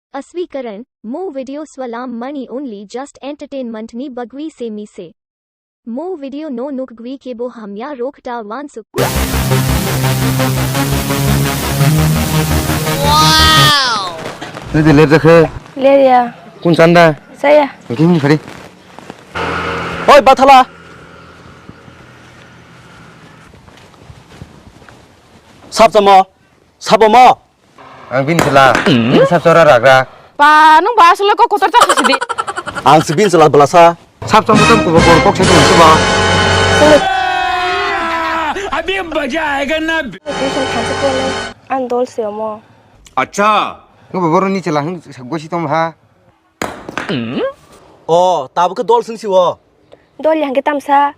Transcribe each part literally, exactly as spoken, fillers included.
Aswikaran, mo video swalam mani only just entertainment ni bagwi se mi se. Mo video no nuk gwi kebo hamya rok ta wansuk. Wow! Nede ler jakhe. Ler ya. Kun chanda? Saya. Ngi hini khari. Oi, bathala. Sap chamo. Sabo mo. Ang bini sela. Bini sap chora ragra. Pa, nung ba asle ko kotor chak sidi. Ang si bini sela belasa. Sap chamo tam ko bor kok sai tong ba. अभी मजा आएगा ना। Tuition thansa ko ang dol se omo. अच्छा। Nung ba bor ni sela hung gosi tom ha. O, tabuk khe dol swng si o. Dol yang khe tamsa.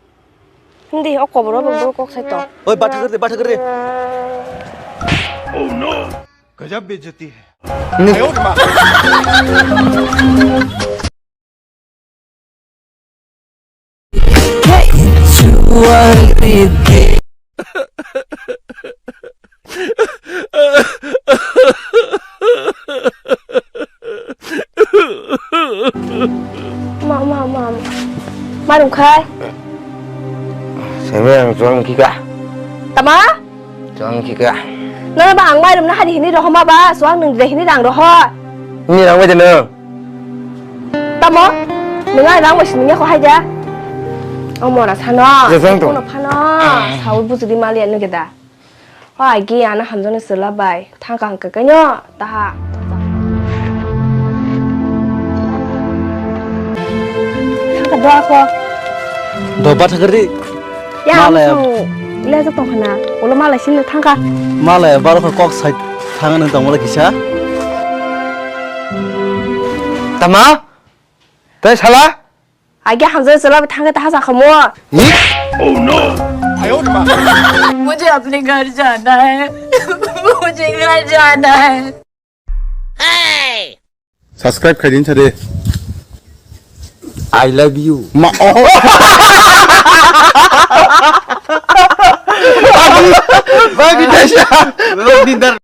Hindi o kobor o bo kok sai to. Oi, batha kar de, batha kar de. गजब बेइज्जती है। Ma, ma, ma, ma. Marum khai. Seme ang chuang kika. Tama? Chuang kika. Nana ba ang marum na hari hini rohoma ba, suang nung de hini rang roho. Ni rang bai de nung. Tamo? Nung ai rang bai sini ko hai ja. O mora sano. Jajang to. Kono phano. Sawi buju di mali anu geda. O agi ana hamjani sela bai. Thangka hangka kanyo taha. Thangka doa ko. Do ba thakari. Ya, malai. Lejak tong khana. Ulo malai sini thangka. Malai baro kha kok sai thangani tong wala kisa. Tama? Tei sala? Agi hamjani sela bai thangka taha sakhamu. मुझे अपने घर जाना है। मुझे घर जाना है। Subscribe khai din sade. I love you. Ma oh. Babi dasha. Babi dar.